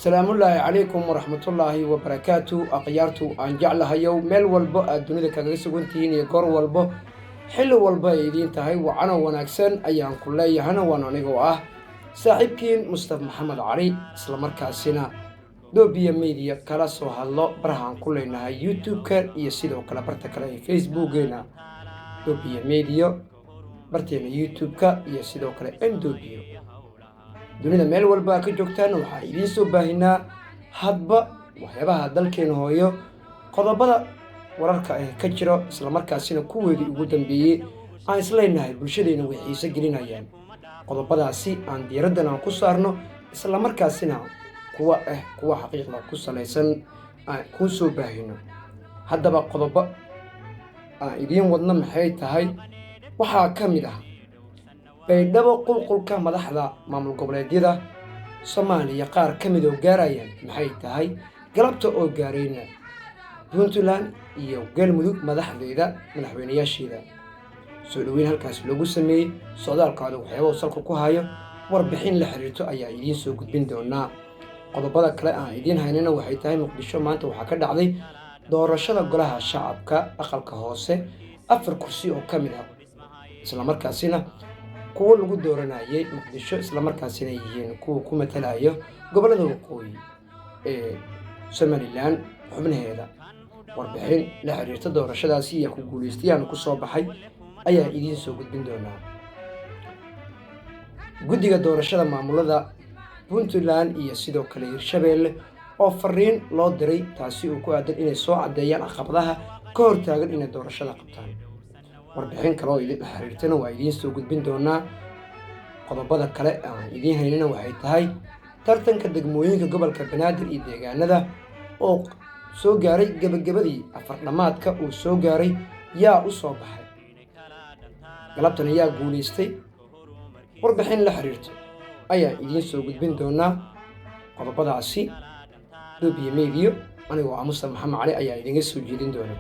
Salaamullaahi calaykum waraxmatullaahi wabarakaatu. Akhyaartu aan jeclahayow, meel walbo aad dunida kaga sugantihiin iyo goor walbo, xilli walba ay idiin tahay, wacano wanaagsan ayaan ku leeyahana. Waan anigoo ah saaxiibkiin Mustaf Maxamed Cali, islamarkaasina Doobiya Media kala soo hadlo barahaan ku leenahay YouTube-ka iyo sidoo kale barta kale ee Facebookeena Doobiya Media, barteena YouTube-ka iyo sidoo kale M Doobiyo. Dunida meel walba ka joogtaan, waxaa idiin soo baahinaa hadba waxyaabaha dalkeena hooyo, qodobada wararka ee ka jiro, islamarkaasina kuweedii ugu dambeeyey aan isleenahay bulshadeena way xiise gelinayaan. Qodobadaasi aan diiraddan aan ku saarno, islamarkaasina kuwa ah kuwa xaqiiqda ku salaysan aan kuu soo baahino. Haddaba qodobo aan idiin wadno maxay tahay? Waxaa ka mid ah Baydhabo, qulqulka madaxda maamul goboleedyada Soomaaliya qaar ka mid oo gaarayaan maxay tahay, galabta oo gaarayna Puntland iyo Galmudug madaxdeeda, madaxweynayaasheeda soo dhaweyn halkaas loogu sameeyey. Socdaalkaada waxyaaba salka ku hayo, warbixin la xiriirto ayaa idiin soo gudbin doonaa. Qodobada kale aan idiin haynana waxay tahay: Muqdisho maanta waxaa ka dhacday doorashada Golaha Shacabka aqalka hoose, afar kursi oo ka mid ah, islamarkaasina kuwo lagu dooranayay Muqdisho, islamarkaasina yihiin kuwa ku matalayo gobollada waqooyi ee Somaliland xubnaheeda. Warbixin la xiriirta doorashadaasi iyo ku guulaystayaana kusoo baxay ayaa idiin soo gudbin doonaa. Guddiga doorashada maamulada Puntland iyo sidoo kale Hirshabeelle oo fariin loo diray, taasi oo ku aadan inay soo caddeeyaan caqabadaha ka hortaagan inay doorashada qabtaan, warbixin kale oo idin xiriirtana waa idiin soo gudbin doonaa. Qodobada kale aan idiin haynana waxay tahay tartanka degmooyinka gobolka Banaadir iyo deegaanada oo soo gaaray gebagabadii afar dhammaadka uu soo gaaray. Yaa u soo baxay galabtan? Yaa guulaystay? Warbixin la xiriirto ayaa idiin soo gudbin doonaa. Qodobadaasi Doobiya Media, anigoo ah Mustaf Maxamed Cali ayaa idinga soo jeedin doona.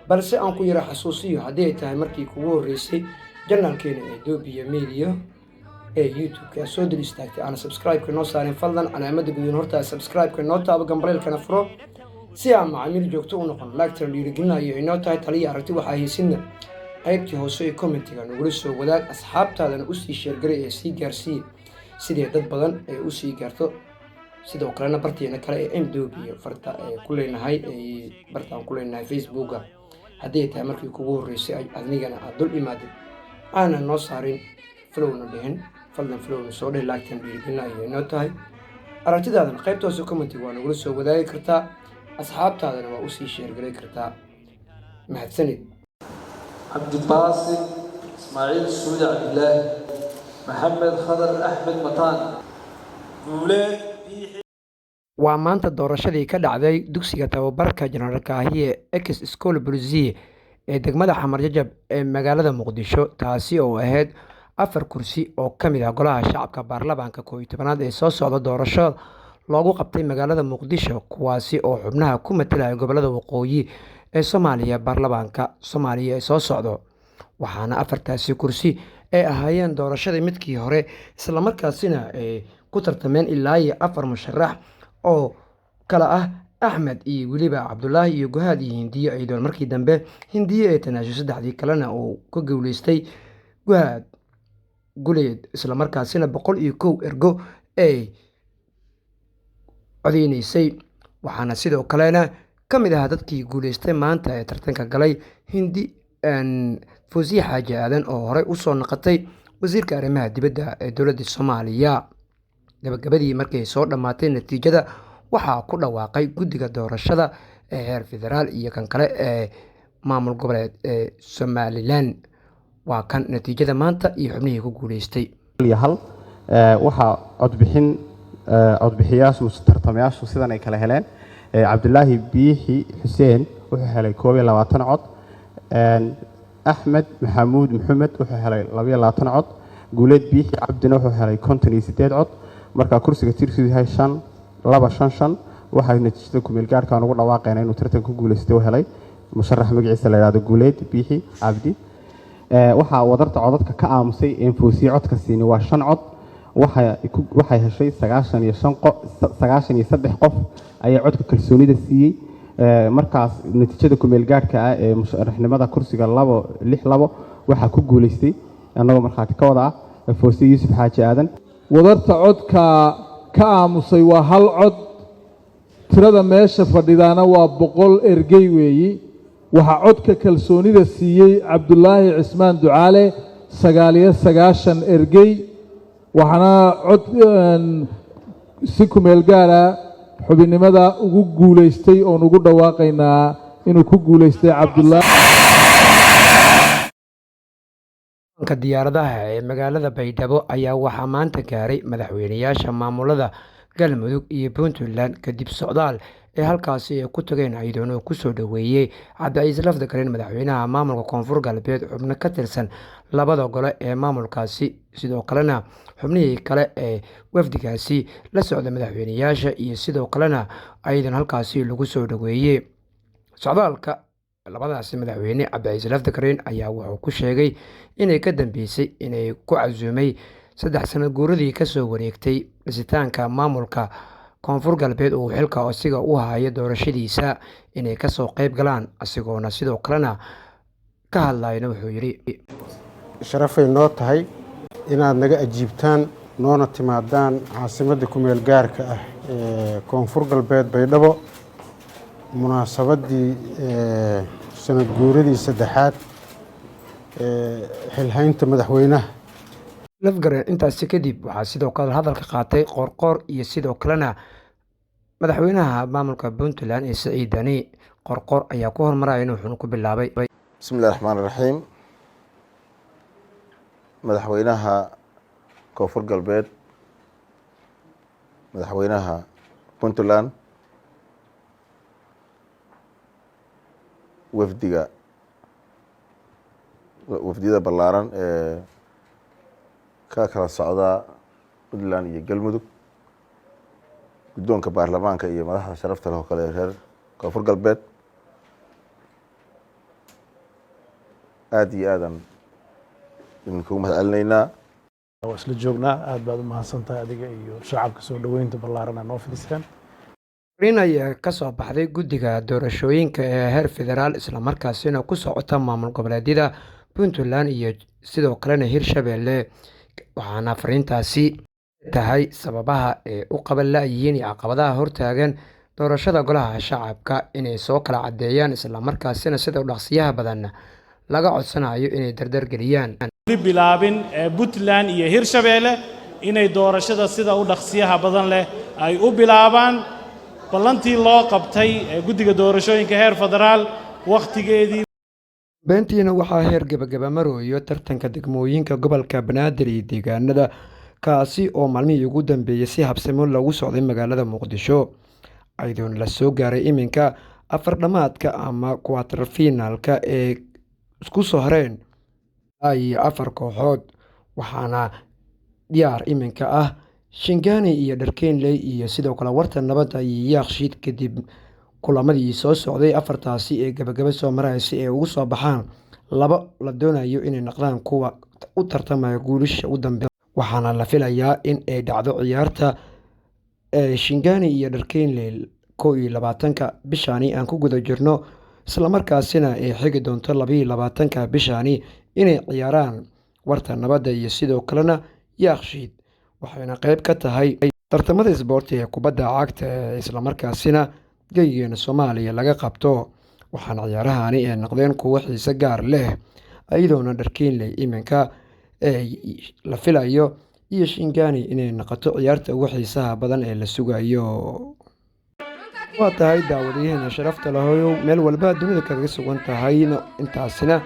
Balse aan ku yara xasuusiyo, haddii ay tahay markii kugu horreysay channelkeena ee Doobiya Media ee YouTube-ka soo dul istaagtay, aana subscribe-ka noo saarin, fadlan calaamada guduun hortaa subscribe-ka noo taabo, gambaleelkana furo si aan macaamiil joogto u noqon. Like-tana dhiirigelinayo inoo tahay. Taliya aragti waxaa haysidna qaybtii hoose ee commentiga nagula soo wadaag, asxaabtaadana usii share garay ee sii gaarsiiya sidee dad badan ee usii gaarto. Sidoo kalena barteena kale ee Mdobiyo farta ee ku leenahay, ee bartaan ku leenahay Facebooka, haddii ay tahay markii kugu horreysay adnigana aad dul imaadid, aanan noo saarin followna dhihin, fadlan followna soo dheh. Like-tan dhiirigelinayo inoo tahay. Aragtidaadana qaybta hoose commentiga waa nagula soo wadaagi kartaa, asxaabtaadana waa usii share garay kartaa. Mahadsanid. Cabdibaasit Ismaaciil Suudi Cabdilaahi, Maxamed Khadar Axmed Mataan, Guuleed Biixi. Waa maanta doorashadii ka dhacday dugsiga tababarka Jenaraal Kaahiye, ex School Police, ee degmada Xamar Jajab ee magaalada Muqdisho, taasi oo ahayd afar kursi oo ka mid ah Golaha Shacabka baarlamaanka 11aad ee soo socda. Doorasho loogu qabtay magaalada Muqdisho, kuwaasi oo xubnaha ku matalaya gobolada waqooyi ee Soomaaliya baarlamaanka Soomaaliya ee soo socdo. Waxaana afartaasi kursi ay ahaayeen doorashadii midkii hore, islamarkaasina ay ku tartameen ilaa iyo afar musharax oo kala ah Axmed iyo weliba Cabdulaahi iyo Guhaad iyo Hindiyo, iyadoon markii dambe Hindiyo ee tanaasho, saddexdii kalena uu ka guuleystay Guhaad Guleed, islamarkaasina 101 ergo ay codeyneysay. Waxaana sidoo kalena ka mid ahaa dadkii guuleystay maanta ee tartanka galay Hindi Fawsiye Xaaji Aadan, oo horey usoo noqotay wasiirka arrimaha dibadda ee dowladda Soomaaliya. Gabagabadii markay soo dhammaatay natiijada, waxaa ku dhawaaqay guddiga doorashada ee heer federaal iyo kan kale ee maamul goboleed ee Somaliland. Waa kan natiijada maanta iyo xubnihii ku guuleystay. Hal waxaa codbixin, codbixiyaashu mise tartamayaashu sidan ay kala heleen: Cabdilaahi Biixi Xuseen wuxuu helay 21 cod, Axmed Maxamuud Maxamed wuxuu helay 22 cod, Guuleed Biixi Cabdina wuxuu helay 58 cod. Marka kursiga tirsidu yahay 5255, waxaa natiijada kumeel gaarkaan ugu dhawaaqayna inuu tartan ku guuleystay u helay musharax magaciisa la yidhahdo Guuleed Biixi Cabdi. Waxaa wadarta codadka ka aamusay een Foosiye codka siini waa shan cod. Waxay heshay 95 qof, 93 qof ayaa codka kalsoonida siiyey. Markaas natiijada kumeel gaadhka ah ee musharaxnimada kursiga 262 waxaa ku guuleystay, annagoo markhaati ka wada ah, Foosiye Yuusuf Xaaji Aadan. Wadarta codka ka aamusay waa hal cod. Tirada meesha fadhidaana waa 100 ergey weeyi. Waxaa codka kalsoonida siiyey Cabdulaahi Cismaan Ducaale 99 ergey, waxaana cod si kumeel gaara xubinnimada ugu guulaystay oon ugu dhawaaqaynaa inuu ku guulaystay Cabdulaahi. Ka diyaaradaha ee magaalada Baydhabo ayaa waxaa maanta gaaray madaxweynayaasha maamulada Galmudug iyo Puntland kadib socdaal ee halkaasi ay ku tageen, iyadoona kusoo dhaweeyey Cabdicasiis Laftagareen, madaxweynaha maamulka Koonfur Galbeed, xubno ka tirsan labada gole ee maamulkaasi, sidoo kalena xubnihii kale ee wafdigaasi la socda madaxweynayaasha, iyo sidoo kalena ayadan halkaasi lagu soo dhaweeyey. Socdaalka labadaasi madaxweyne, Cabdicasiis Laftagareen ayaa wuxuu ku sheegay inay ka dambeysay inay ku casuumay 3 sano guuradii kasoo wareegtay dhisitaanka maamulka Koonfur Galbeed uu xilka asiga u hayo doorashadiisa inay kasoo qeyb galaan. Asigoona sidoo kalena ka hadlayna wuxuu yidhi: Sharafay noo tahay inaad naga ajiibtaan, noona timaadaan caasimadda kumeel gaarka ah ee Koonfur Galbeed, Baydhabo, munaasabaddii sanad guuradii saddexaad ee xilhaynta madaxweynaha. Lafgareen intaasi kadib waxaa sidoo kale hadalka qaatay Qoorqoor iyo sidoo kalena madaxweynaha maamulka Puntland ee Saciid Dani. Qoorqoor ayaa ku hormaraya, wuxuuna ku bilaabay: Bismi illahi raxmaan raxiim. Madaxweynaha Koonfur Galbeed, madaxweynaha Puntland, wafdiga, wafdiyada ballaaran ee ka kala socda Puntland iyo Galmudug, guddoonka baarlamaanka iyo madaxda sharafta leh oo kale ee reer Koonfur Galbeed, aada iyo aadan idinkugu mahad celinaynaa. Waa isla joognaa. Aad baad u mahadsan tahay adiga iyo shacabka soo dhoweynta ballaaran noo fidiseen. Fariin ayaa ka soo baxday guddiga doorashooyinka ee heer federaal, islamarkaasina ku socota maamul goboleedyada Puntland iyo sidoo kalena Hirshabelle. Waxaana fariintaasi tahay sababaha ee u qaban la-yihiin iyo caqabadaha hortaagan doorashada golaha shacabka inay soo kala caddeeyaan, islamarkaasina sida dhaqsiyaha badan laga codsanayo inay dardargeliyaan. Bilaabin ee Puntland iyo Hirshabeelle inay doorashada sida u dhaqsiyaha badan leh ay u bilaabaan ballantii loo qabtay ee guddiga doorashooyinka heer federaal wakhtigeedii. Beentiina waxaa heer gabagaba marooyo tartanka degmooyinka gobolka Banaadir iyo deegaanada, kaasi oo maalmihii ugu dambeeyey si habsamo loogu socday magaalada Muqdisho, iyadoona la soo gaaray iminka afar dhamaadka ama quarter finaalka ee isku soo hareen iyo afar kooxood. Waxaana diyaar iminka ah Shingani iyo Dharkenley iyo sidoo kale Warta Nabadda iyo Yaakshiid, kadib kulamadii soo socday afartaasi ee gabagaba soo maraya si ay ugu soo baxaan laba la doonayo inay noqdaan kuwa u tartamaya guulasha u dambeeya. Waxaana la filayaa in ay dhacdo ciyaarta ee Shingani iyo Dharkenley 21-ka bishani aan ku guda jirno, islamarkaasina ay xigi doonto 22-ka bishani inay ciyaaraan Warta Nabadda iyo sidoo kalena Yaakshiid. Waxayna qeyb ka tahay tartamada isboortiga ee kubadda cagta ee islamarkaasina geyigeena Soomaaliya laga qabto. Waxaana ciyaarahani ay noqdeen kuwo xiise gaar leh, iyadoona Dharkenley iminka ee la filayo iyo Shingani inay noqoto ciyaarta ugu xiisaha badan ee la sugayo. Waa tahay daawadayaheena sharafta lahoyow, meel walba dunida kaga sugan tahayna, intaasina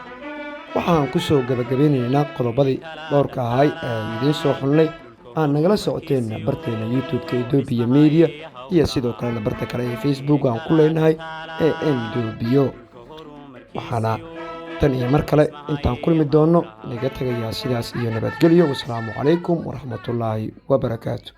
waxaan kusoo gabagabeynaynaa qodobadii dhowrka ahay ee idiin soo xulnay. Aad nagala socoteen barteena YouTube-ka Etoobiya Media iyo sidoo kalena barta kale ee Facebook aan ku leenahay ee M Doobiyo. Waxaana tan iyo mar kale intaan kulmi doonno naga tegayaa sidaas iyo nabadgelyo. Wasalaamu calaykum waraxmatullaahi wabarakaatu.